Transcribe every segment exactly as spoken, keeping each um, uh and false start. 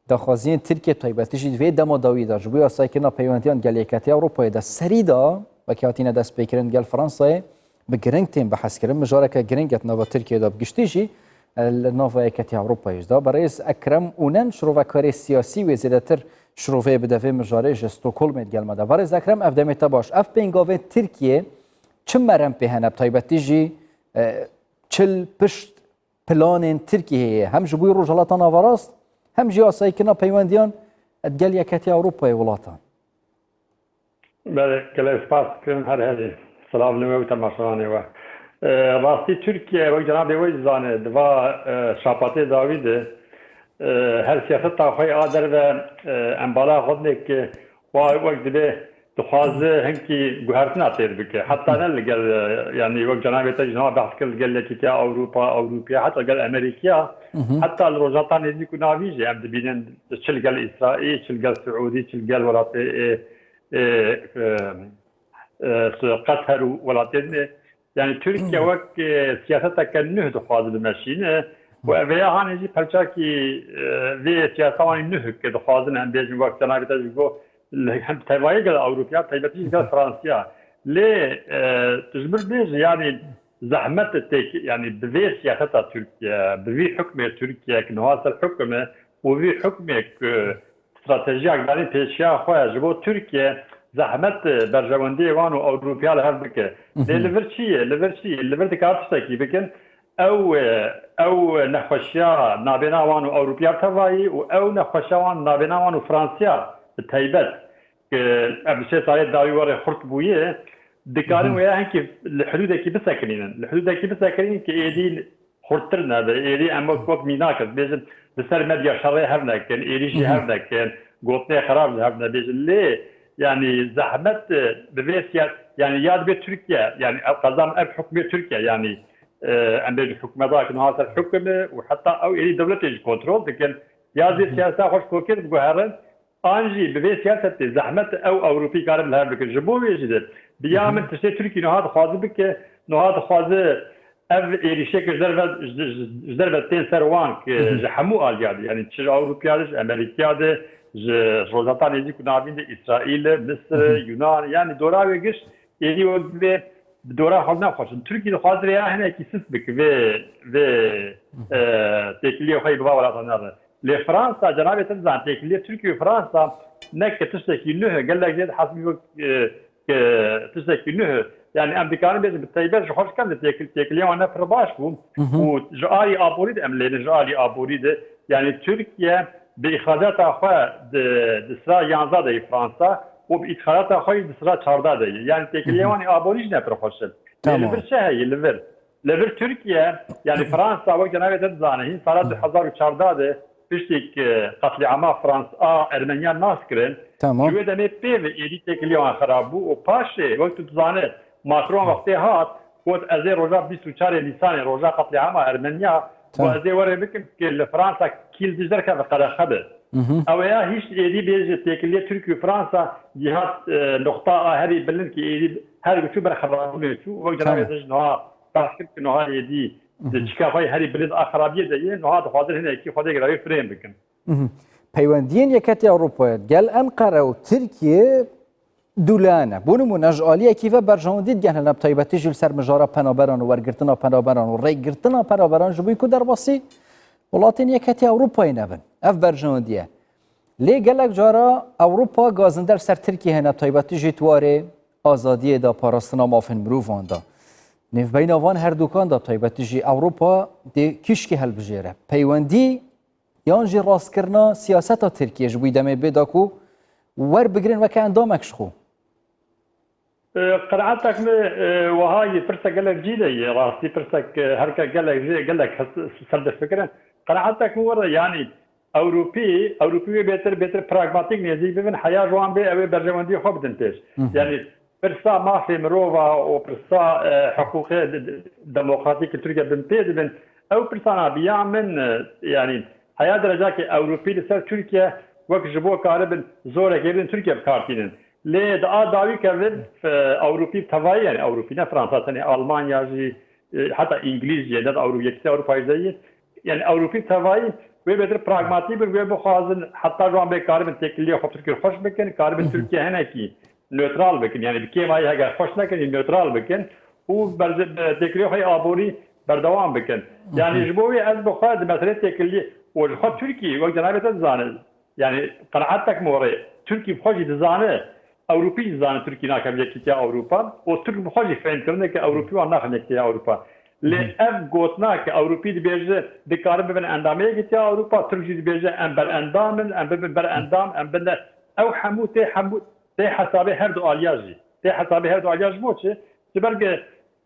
daxwaziyên Tirkiye taybetî jî di vê dema dawî de ji bo yasayekirina peywendiyan gel Yeketiya Ewropayê de serî de wekî hatine destpêkirin gel Fransayê bi giring tên bihezkirin. Mijareke giring e di nava Tirkiye de bi giştî jî e, li nava Yeketiya Ewropayê jî de. Berêz Ekrem Unen şirovekarê siyasî wê zêdetir şiroveyê bide vê mijarê ji Stockholmê digel me de. Berêz Ekrem, ev demê te baş. Ev pêngavên Tirkiye çi merem pê hene, bi taybetî jî e, çil pişt planên Tirkiyeyê hem ji bo Rojhilata Naverast hem jî asayîkirina peywendiyan digel Yeketiya Ewropayê welatan. Belê, gelek spas dikim her herî. Silav li we û temaşevanê we. E, rastî Tirkiye wek cenabê we jî zane, di va e, şapatê dawî de e, her siyaseta xwe ya derve e, embala xwe dinê ki wa wek dibê dixwaze hinkî guhertina têr bike. Heta ne li gel, e, yanî wek cenabê te jî niha behs kir li gel Yekîtiya Ewropa, Ewropiya, heta gel Amerîkiya, heta li Rojhilata Nêzîk û Navîn jî em dibînin, çi li gel Îsraîl, çi li gel Siûdî, çi li gel welatê, e, e, e, e, Qeter û welatê din. Yanî Tirkiye wek e, siyaseteke nuh dixwaze bimeşîne û ev ya hanê jî perçakî e, vê siyaseta wan ê nuh ki dixwazin em bêjin wek cenabê te jî got, li hem tevayê gel Ewropiya, taybetî jî gel Fransiya. Lê e, tu ji min bêje, yanî zehmet e têk, yanî bi vê siyaseta Tirkiye, bi vî hukmê Tirkiye ki niha ser hukum e û vî hukmê ku stratejiya guherîn pêşiya xwe ji bo Tirkiye zehmet e berjewendiyê wan û Ewropiya li hev bike. Lê li vir çi ye? Li vir çi ye? Li vir dikar tiştekî bikin. Ew, e, ew nexweşiya nabêna wan û Ewropiya bi tevayî û ew nexweşiya wan nabêna wan û Fransiya bi taybet, ku ev di sê salê dawî werê xurt bûye, dikarin wêya hinkî li hidûdekî bisekinînin. Li hidûdekî bisekinînin ku êdî xurttir nebe. Êdî em wek, wek mînak e, dibêjin, li ser medya şerê hev nekin, êdî jî hev nekin, gotinê xerab ji hev nebêjin. Lê, yanî zehmet e, bi vê siyas-, yanî ya dibê Tirkiye, yanî ev qezam ev hukmê Tirkiye, yanî e, em bêjin hikûmeta ku niha ser hukum e û heta ew êdî dewletê jî kontrol dikin, ya dibê siyaseta xwe ji kokê diguherin, an jî bi vê siyasetê zehmet ew Ewropî karin li hev bikin. Ji bo wê jî de bi ya min tiştê Tirkî niha dixwaze bike, niha dixwaze ev êrîşê ki ji derve, ji, ji, ji derve tên ser wan ki ji hemû aliya de, yanî çi ji Ewropiya de, ji Amerîkiya de, ji Rojhilata Nêzîk û Navîn de, Îsraîl e, Misir e, Yunan, yanî dora wê giş êdî wek divê bi dora xwe nexweşin. Tirkî dixwaze rêya hinekî sist bike vê, vê e, têkiliyê xwe yê bi va welatan re. Lê Fransa, cenabê te dizan, têkiliyê Tirkiye û Fransa ne ki tiştekî nuh e, gelek jê dihesibî wek e, ke tiştekî nuh e. Yanî em dikarin bêjin bi teybet ji xwe ji kem de têkil-, têkiliyê wan ne pir baş bû û ji alî aborî de em lênin ji alî aborî de. Yanî Tirkiye bi îxracata xwe di, di sira yanzdeh de yê Fransa û bi îdxalata xwe yî di sira çardeh de yê. Yanî têkiliyê wan ê aborî jî ne pir xweş e. Lê li vir çi heye? Li vir Li vir Tirkiye, yanî Fransa, wek cenabê te dizane, hîn sala du hezar û çardeh de piştî ku qetlîama Frans a Ermeniyan nas kirin, ji wê demê pê ve êdî têkiliyê wan xerab bû û paşê, wek tu dizane, Macron wextê hat, got, "Ez ê roja bîst û çarê Nîsanê, roja qetlîama Ermeniya, got, ez ê werê bikim ku li Fransa kîl dij derkeve qedexe be." Ew ya hîş êdî bêje têkiliyê Tirkiye û Fransa, gihat, e, noqta a herî bilind ki êdî her çû ber xerabûnê çû. Wek cenabê te ji niha behs kir ki niha êdî di çika xwe yê herî bilind a xerabiyê de yê, niha dixwazin hinekî xwedê girewê firên bikin. Peywendiyên Yeketiya Ewropayê gel Enqere û Tirkiye dûleyan e. Bo nimûne ji aliyekî ve berjewendî digehne, bi taybetî jî li ser mijara penaberan û wergirtina penaberan û rêgirtina penaberan ji bo ku derbasî welatên Yeketiya Ewropayê nebin. Ev berjewendî ye. Lê gelek cara Ewropa gazinde li ser Tirkiye hene, taybetî jî di warê azadiyê de, parastina mafên mirovan de. Nêvbeyna van herdukan de, taybetî jî Ewropa dê kîşkî hilbijêre. Peywendî yan jî rastkirina siyaseta Tirkiye ji bo demê bê da ku werbigirin weke endamek ji xwe? E, qenaetek min, e, wiha ye, pirsek gelek cî de ye, rastî pirsek, e, herke gelek jê gelek hes-, ser difikire. Qenaetek min were, yanî Ewropî, Ewropî wê bêtir, bêtir pragmatîk nêzîk bibin, heya ji wan bê ew ê berjewendiyê xwe bidin pêş. Hı hı. Yanî pirsa mafê mirova û pirsa, e, hiqûqê d-, d-, demokratîk li Tirkiye bin pê dibin. Ew pirsana bi ya min, e, yanî heya derecakê Ewropî li ser Tirkiye wek ji bo karibin zorek ê bidin Tirkiye bi kar tînin. Lê di a dawî kevin, e, Ewropî bi tevayî, yani Ewropî ne Fransa tenê, Almanya jî, e, heta Îngilîz jî, ne Ewro-, Yekîtiya Ewropa jî de yî. Yani Ewropî bi tevayî Wê bêtir pragmatî bin, wê bixwazin heta ji wan bê karibin têkiliyê xwe Tirkiyê xweş bikin, karibin Tirkiye hinekî newtral bikin. Yani bi kêmayî heger xweş nekin, jî newtral bikin û berze-, bi têkiliyê xwe yê aborî berdewam bikin. Yani ji bo wê ez bi xwe di meselê têkiliyê û ji xwe Tirkî wek cenabê te dizane, yani qenaetek morê Tirkî bi xwe jî dizane, Ewropî jî dizane Tirkî nake bi Yekîtiya Ewropa û Tirk bi xwe jî fehmkirine ke Ewropî wan naxin Yekîtiya Ewropa. Lê ev gotina ke Ewropî dibêje dikarin bibin endamê Yekîtiya Ewropa, Tirk jî dibêje em berendam in, em bibin berendam, em bine. Ew hemû tê hemû tê hesabê her du aliya jî. Tê hesabê her du aliya ji bo çi? Ji ber ke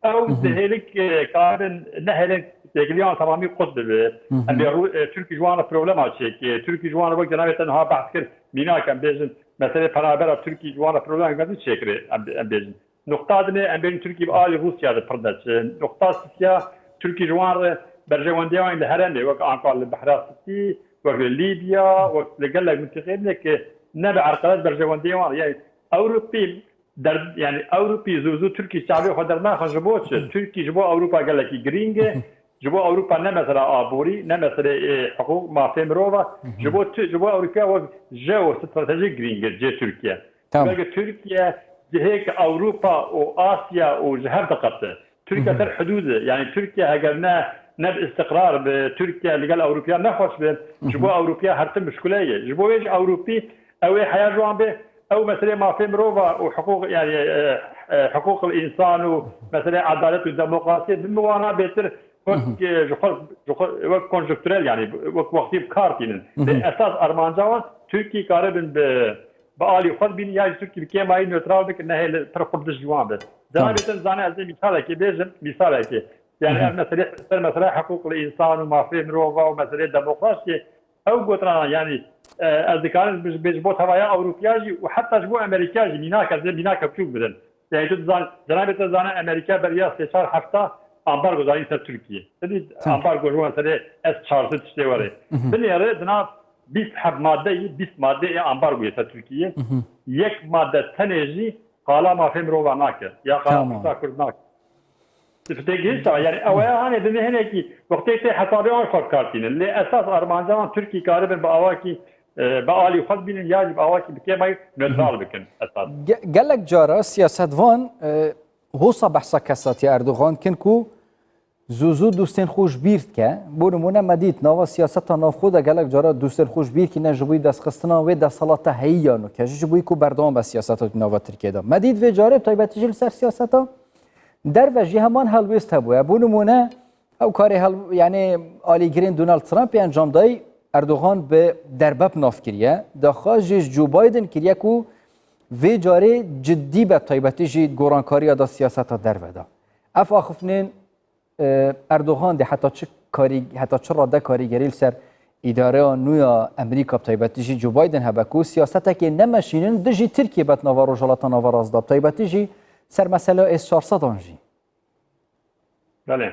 ew dihêlin, e, karin nehêlin têkiliya wan temamî qut bibe. Em bê Rû-, e, Tirkî ji wan re problema çêkê. Tirkî ji wan re wek cenabê te niha behs kir. Mînak em bêjin meselê penabera Tirkî ji wan re problema mezin çêkirê. Em, em bêjin. Nuqta dinê em bêjin Tirkî bi alî Rûsya de pir deçe. Nuqta sisiya Tirkî ji wan re berjewendiya wan li herêmê wek anka li Behra Spî, wek li Lîbya, wek li gelek mintiqê dinê ke ne bi erqelet berjewendiya wan re. Yani Ewropî der, yani Ewropî zû zû Tirkî çavê xwe dernaxin ji bo çi? Tirkî ji bo Ewropa gelekî girîng e. Ji bo Ewropa ne mesela aborî, ne meselê, e, hiqûq, mafê mirova. Ji bo tu, ji bo Ewropa wek jeostratejîk girîng e cê Tirkiye. Tamam. Belkî Tirkiye cihê ke Ewropa û Asya û ji hev diqete. Tirkiye ser hudûd e. Yani Tirkiye heger ne, ne bi istiqrar bi, Tirkiye li gel Ewropiya nexweş be, ji bo Ewropiya her tim muşkule ye. Ji bo wê jî Ewropî ew ê heya ji wan bê, ew meselê mafê mirova û hiqûq, yani, e, e, hiqûqil însan û meselê edalet û demokrasiyê bin bi wana bêtir wek, e, ji xwe, ji xwe, wek konjunkturel, yani wek wextî bi kar tînin. Lê esas armanca wan Tirkî karibin bi, bi alî xwe bînin ya jî Tirkî bi kêmayî newtral bikin, nehêle pir xurt dij ji wan be. Cenabê te dizane ez ê mîsalekê bêjim, mîsalekê. Yani ev meselê, ser mesela hiqûqil însan û mafê mirova û meselê demokrasiyê, ew gotirana, yani, e, ez dikarim ji, ji bo tevaya Ewropiya jî û heta ji bo Amerîka jî mînak, ez ê mînaka biçûk bidin. Yani tu dizan, cenabê te dizane Amerîka beriya sê çar hefta ambargo danî ser Tirkiye. Dibî ambargo ji wan serê S çar sê tiştê were. Binêre di nav bîst heb madeyî, bîst madeyê ambargoyê ser Tirkiye. Yek made tenê jî qala mafê mirova nake. Ya qala Kurda Kurd nake. Tê gihîşta, yani ew aya hanê dibê hinekî wextê tê hesabê wan xwe bi kar tînin. Lê esas armanca wan Tirkî karibin bi awakî, e, bi alî xwe bînin ya jî bi awakî bi kêmayî newtral bikin esas. Ge-, gelek cara siyasetvan, e, hosa behsa kesatiya Erdogan kin ku zû zû dostên xwe ji bîr dike. Bo nimûne me dît nava siyaseta navxwe de gelek cara dostên xwe ji bîr kine ji bo destxistina wê desthilata heyî ya nûke jî ji bo ku berdewam be siyaseta nava Tirkiye de. Me dît vê carê bi taybetî jî li ser siyaseta derve jî heman helwêst hebûye. Bo nimûne ew karê hel-, yani alîgirên Donald Trumpê encam dayî Erdogan bi derbep nav kiriye. Daxwaz jî ji Joe Biden kiriye ku vê carê cidî be taybetî jî gorankariya da siyaseta derve de. Ev axiftinên, e, Erdogan dê heta çi karî-, heta çi rade karîgerî li ser îdareya nû ya Amerîka bi taybetî jî Joe Biden hebe ku siyasetekê nemeşînin dijî Tirkiye be di nava Rojhilata Naverast de bi taybetî jî ser mesela S çar sedan jî. Belê.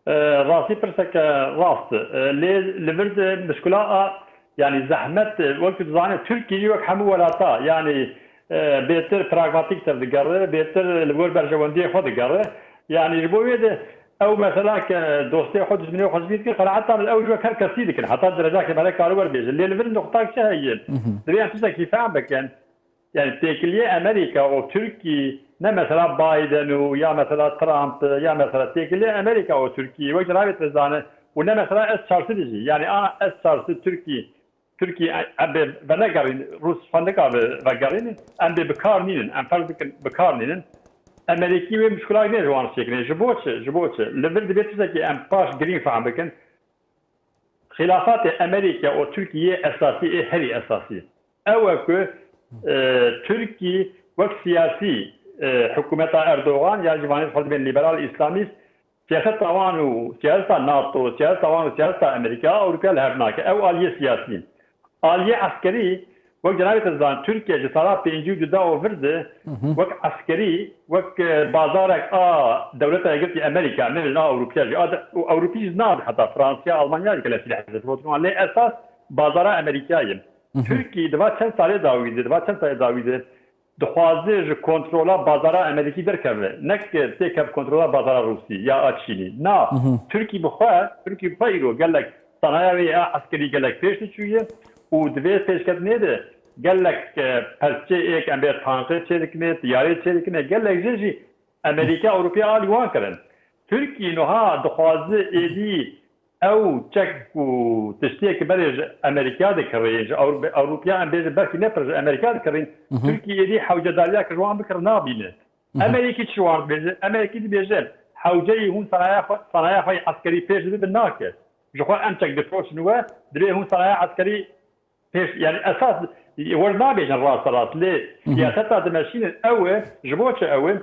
E, rastî pirseke rast e. E, lê li vir de mişkula a, yani zehmet, e, wek tu dizanî Tirkiye wek hemû welata, yani, e, bêtir pragmatîk ser digere, bêtir li wir berjewendiyê xwe digere. Yani ji bo wê de ew mesela ke dostê xwe, dijminê xwe ji bîr dike, qenaeta min ew ji wek her kesî dikin. Heta derecakê me re kar wer bêje. Lê li vir nuqtak çi heye? Divê em tiştekî fehm bikin. Yani têkiliyê Amerîka û Tirkî ne mesela Biden û ya mesela Trump ya mesela têkiliyê Amerîka û Tirkî wek cenabê te zane û ne mesela S çar sê jî. Yani a S çar sê Tirkî, Tirkî em bê venegerîn, Rûs xwe nikabe vegerînin, em bê bi kar nînin, em ferz bikin bi kar nînin. Amerîkî wê muşkilak nê ji wan çêkirin. Ji bo çi? Ji bo çi? Li vir divê tiştekî em paş girîng fehm bikin. Xilafatê Amerîka û Tirkiyê esasî ê herî esasî. Ew e ku, e, Tirkî wek siyasî, e, hikûmeta Erdogan ya jî vanê xwe dibên liberal îslamîst, siyaseta wan û siyaseta NATO, siyaseta wan û siyaseta Amerîka, Ewropa li hev nake. Ew aliyê siyasî. Aliyê eskerî, wek cenabê te dizan, Tirkiye ji sala pêncî û du da û vir de wek eskerî, wek, e, bazarek a Dewleta Yekgirtî Amerîka, ne a Ewropiya jî, a de-, û Ewropî jî nabin, heta Fransiya, Almanya jî gelek sîleh difrotin wan, lê esas bazara Amerîkayê. Tirkî di va çend salê dawî de, di va çend salê dawî de dixwaze ji kontrola bazara Amerîkî derkeve, ne ke têkeve kontrola bazara Rûsî ya a Çînî. Na, Tirkî bi xwe, Tirkî bi xwe îro gelek Sanaya wê ya eskerî gelek pêş diçûye û di vê pêşketinê de gelek, e, perçeyêk em bê tankê çêdikine, tiyarê çêdikine, gelek jê jî Amerîka, Ewropa alî wan kirin. Tirkî niha dixwaze êdî ew çek û tiştê ki berê ji Amerîka dikirê, ji Ewro-, Ewropa em bêjin belkî ne pir ji Amerîka dikirîn. Tirkî êdî hewcedariya ki ji wan bikir nabîne. Amerîkî çi wan dibêje? Amerîkî dibêje hewceyî hûn sanaya xwe, sanaya xwe yê eskerî pêş dibe nake. Ji xwe em çek difiroşin we, dibê hûn sanaya eskerî pêş, yani esas wer nabêjin raste rast, lê siyaseta dimeşînin ew e, ji bo çi ew e?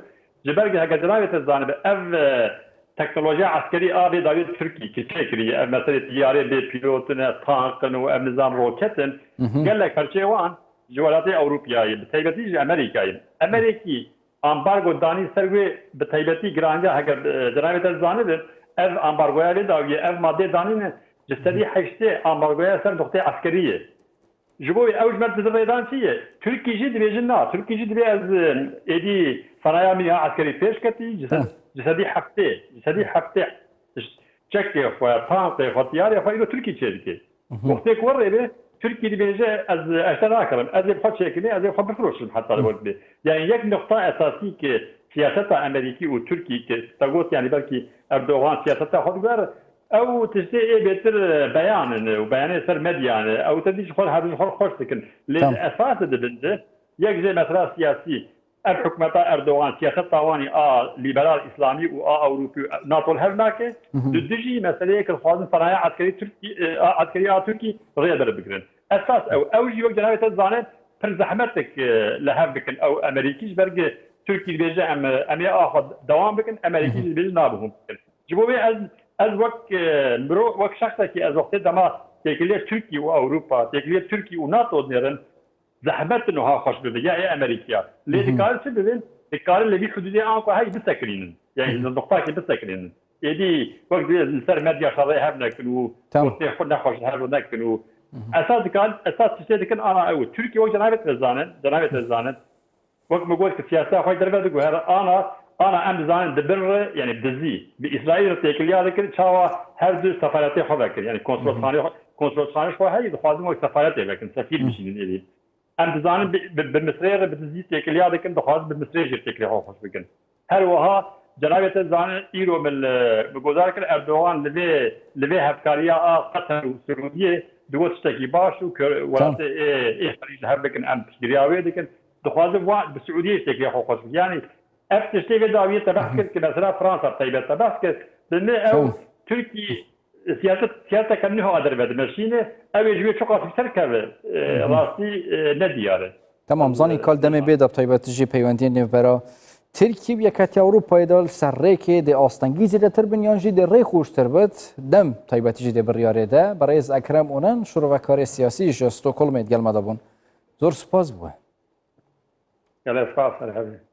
Ji ber ku heger cenabê te zanibe, ev, e, teknolojiya eskerî a vê dawiyê Tirkî ki çêkiriye, ev meselê tiyarê bê pîlot in, tank in û ev nizam roket in, gelek perçeyê wan ji welatê Ewropayê, bi taybetî ji Amerîkayê. Amerîkî ambargo danî ser wê, bi taybetî giranca, heger, e, cenabê te zanibin, ev ambargoya vê dawiyê, ev madeyê danîne ji sedî heştê ambargoya ser nuqtê eskerî ye. Ji bo wê ew ji me dizin rêdan çi ye? Tirkî jî dibêjin na. Tirkî jî dibê ez, e, êdî sanaya min ya eskerî pêş ketî, ji se-, ji sedî heftê, ji sedî heftê çekê xwe, tankê xwe, tiyarê xwe îro Tirkî çêdike. Wextê ku rê be, Tirkî dibêje ez, ez te nakirim. Ez ê bi xwe çêkinê, ez ê bi xwe bifiroşim heta li wek bê. Yani yek nuqta esasî ki siyaseta Amerîkî û Tirkî ki te got, yani belkî Erdogan siyaseta xwe diger, ew tiştê ê bêtir, e, beyan in û beyanê ser medya ne. Ew te dî ji xwe, her ji xwe xweş dikin. Lê di esasê dibin de, yek jê mesela siyasî, ev hikûmeta Erdogan, siyaseta wan a lîberal îslamî û a Ewropî û NATO li hev nake. Di du jî meseleyê ku dixwazin sanaya eskerî Tirkî, e, a eskerî a Tirkî rêdir bigirin. Esas ew, ew jî wek cenabê te dizane, pir zehmetik, e, li hev bikin. Ew Amerîkî ji ber ku Tirkî dibêje em, e, em ê a xwe dewam bikin, Amerîkî jî dibêje nabin hûn bikin. Ji bo vê ez, ez wek, e, mirov, wek şexsekî ez wextê dema têkiliyê Tirkî û Ewropa, têkiliyê Tirkî û NATO dinêrin, zehmet in wiha xweş bibe, ya ê Amerîkaya. Lê dikarin çi bibin? Dikarin li vî hudûdê anku heyî bisekinînin. Yani li nuqtakê bisekinînin. Êdî wek dibê li ser medya şerê hev nekin û Tamam. wextê xwe nexweş hev nekin û esas dikarin, esas tiştê dikin ana ew. Tirkiye wek cenabê te zanin, cenabê te zanin. Wek min got ki siyaseta xwe derve diguhere ana, ana em dizanin di bin re, yani bi dizî, bi Îsraîl re têkiliya dikin, çawa her du sefaretê xwe vekin, yani konsolosxanê xwe, konsolosxanê xwe heyî dixwazin wek sefaretê vekin, sefîr bişînin êdî. Em dizanin bi, bi, bi Misrê re bi dizî têkiliya dikin, dixwazin bi Misrê jî têkilê xwe xweş bikin. Her wiha cenabê te zanin, îro min li, min guhdar kir Erdogan li vê, li vê hevkariya a Qeter û Siûdiyê digot tiştekî baş û ku welatê ê, ê herî ji hev bikin em piştgiriya wê dikin. Dixwazin wa bi Siûdiyê jî têkilê xwe xweş bikin. Yanî ev tiştê vê dawiyê te behs kir ki mesela Fransa bi taybet te behs kir. Bi me ew Tirkî siyaset, siyaseteke nuh a derve dimeşîne, ew ê ji wê çiqas bi ser keve, e, rastî, e, ne diyar e. Tamam, zanî kal demê bê de bi taybetî jî peywendiyên nêvbera Tirkî û Yeketiya Ewropayê de li ser rêkê dê astengî zêdetir bin yan jî dê rê xweştir bit, dem taybetî jî dê biryarê de. Berêz Ekrem Onen, şirovekarê siyasî ji Stockholmê digel me de bûn. Zor spas bû. Gelek spas, her hebî.